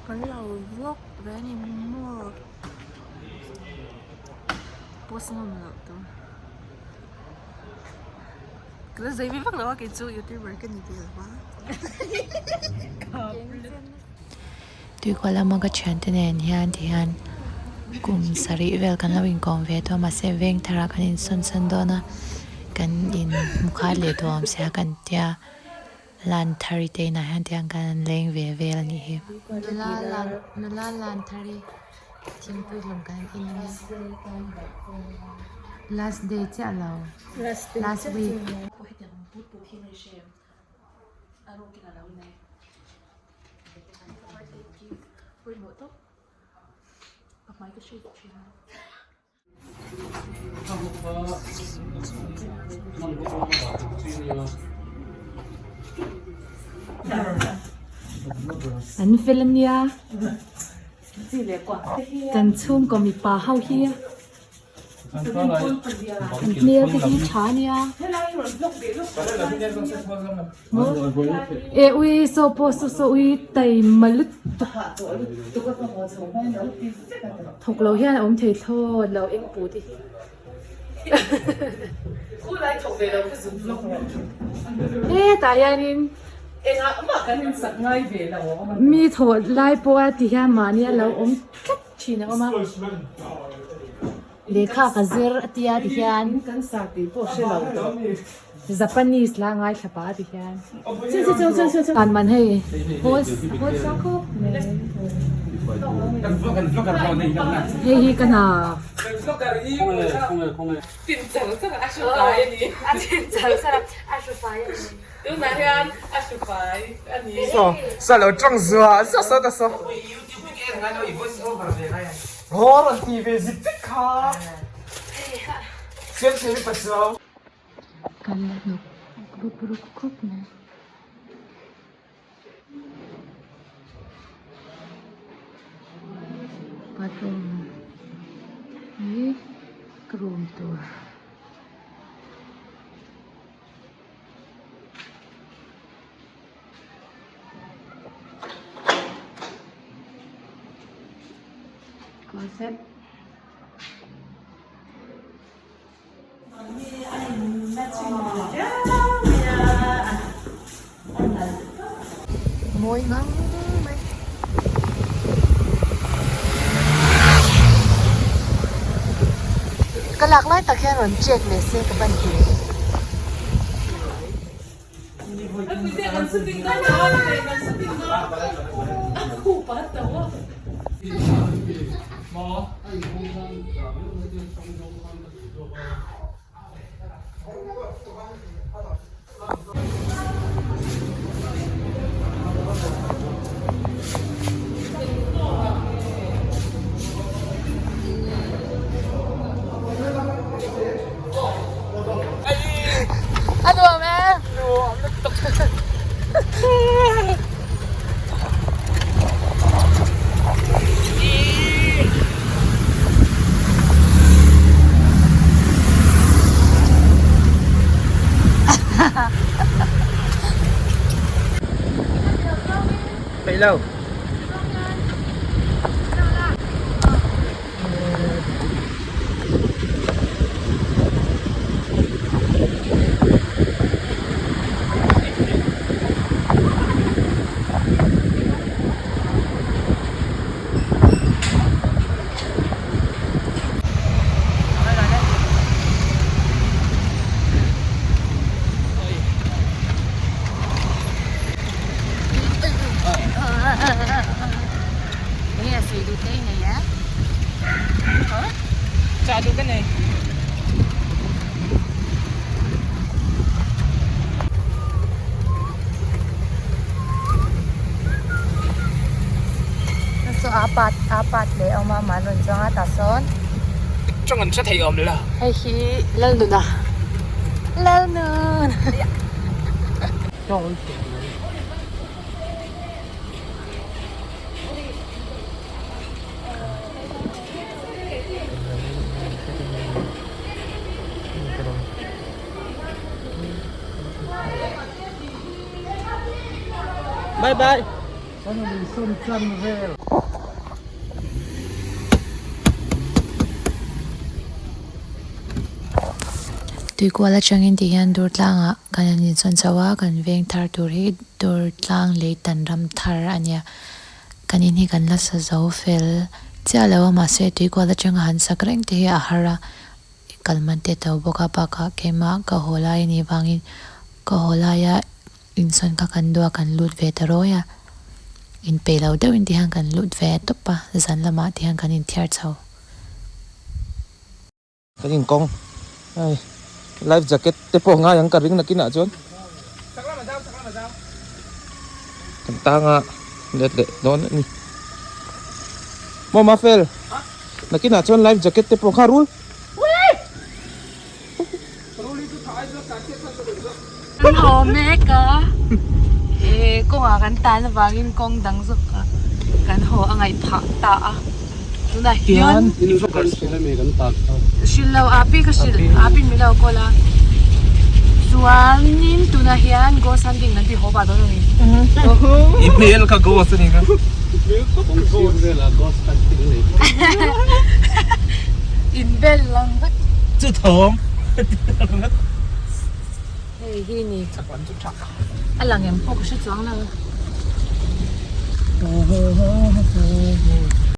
Kan lo vlog ve a ni maw post ngam loh tur ka la zei ve vak lo a kei chu youtuber ka ni ve lo a. Tuikhuah lama ka thiante nen hian tihian kum sarih vel kan lo inkawm ve tawh a mahse veng tharah kan insawn sawn dawn a kan inhmu khat leh duh awm sia kan tia. Lanthari te inah hian tiang khan an leng ve vel a nih hi. Nula lan nula Lanthari thingpui hlawm kan in ania. Last day chiah lo. Last week. An fel a nia kan chhungkaw mipa ho hi an hmel te hi tha a nia eh ui saw pawh saw saw ui taima lutuk Thawk lo hian a awm thei thlawt lo eng put hi. Hetah hianin mi thawh lai pawha ti hian mahni a lo awm tlat thin a awm a. Lehkha ka zir a tia ti hian Japanese la ngaithla pah a ti hian. Kan man hei hawl hawl sang khawp mai. Hei hi ka hna. Kan la hnawk rup rup khawp mai. Bathroom hi ka room tur. Closet. Mawi ngang mai. Ka lak lai tak hian rawn check leh se ka ban hle. A nuam e. Nuam lutuk. Peih lo. Enge sawi duh te i nei e? Chah duh ka nei. Saw a pat a pat leh a awm a mahni rawn chuang a tah sawn. Tawng an hre thei awm lo. Hei hi Lalnuna Lalnun. Bye bye. Kan rawn insawn tan vel. Tuikual atangin tih hian dur tlangah kan han insawn chho a, kan veng thar tur hi dur tlang lei tan ram thar a nia. Kan in hi kan la sa zo fel chiah lo a mahse tuikual atanga han sak reng te hi a har a, kal man te to bawk a bakah keimah ka haw lai a nih vangin ka haw laia insawn kha kan duh a kan lut ve ta rawi a, inpeih lo deuhin ti hian kan lut ve tawp a zan lamah ti hian kan inthiar chho. Kan inkawng hei life jacket te pawh ngai ang ka ring nakinah chuan kan tanga let leh dawn a ni maw mafel nakinah chuan life jacket te pawh kha rul Kan haw mek a eh kawngah kan tan avangin kawng dang zawk a kan haw a ngaih phah ta a tunah hian hrilh lo api ka hrilh api min lo call a chuanin tunah hian ghost hunting kan ti haw pah dawn a ni. I hmel kha ghost a ni kha. In bel lang vek. Chu thawm. Hei hi ni a lang em pawh ka hre chuang lo.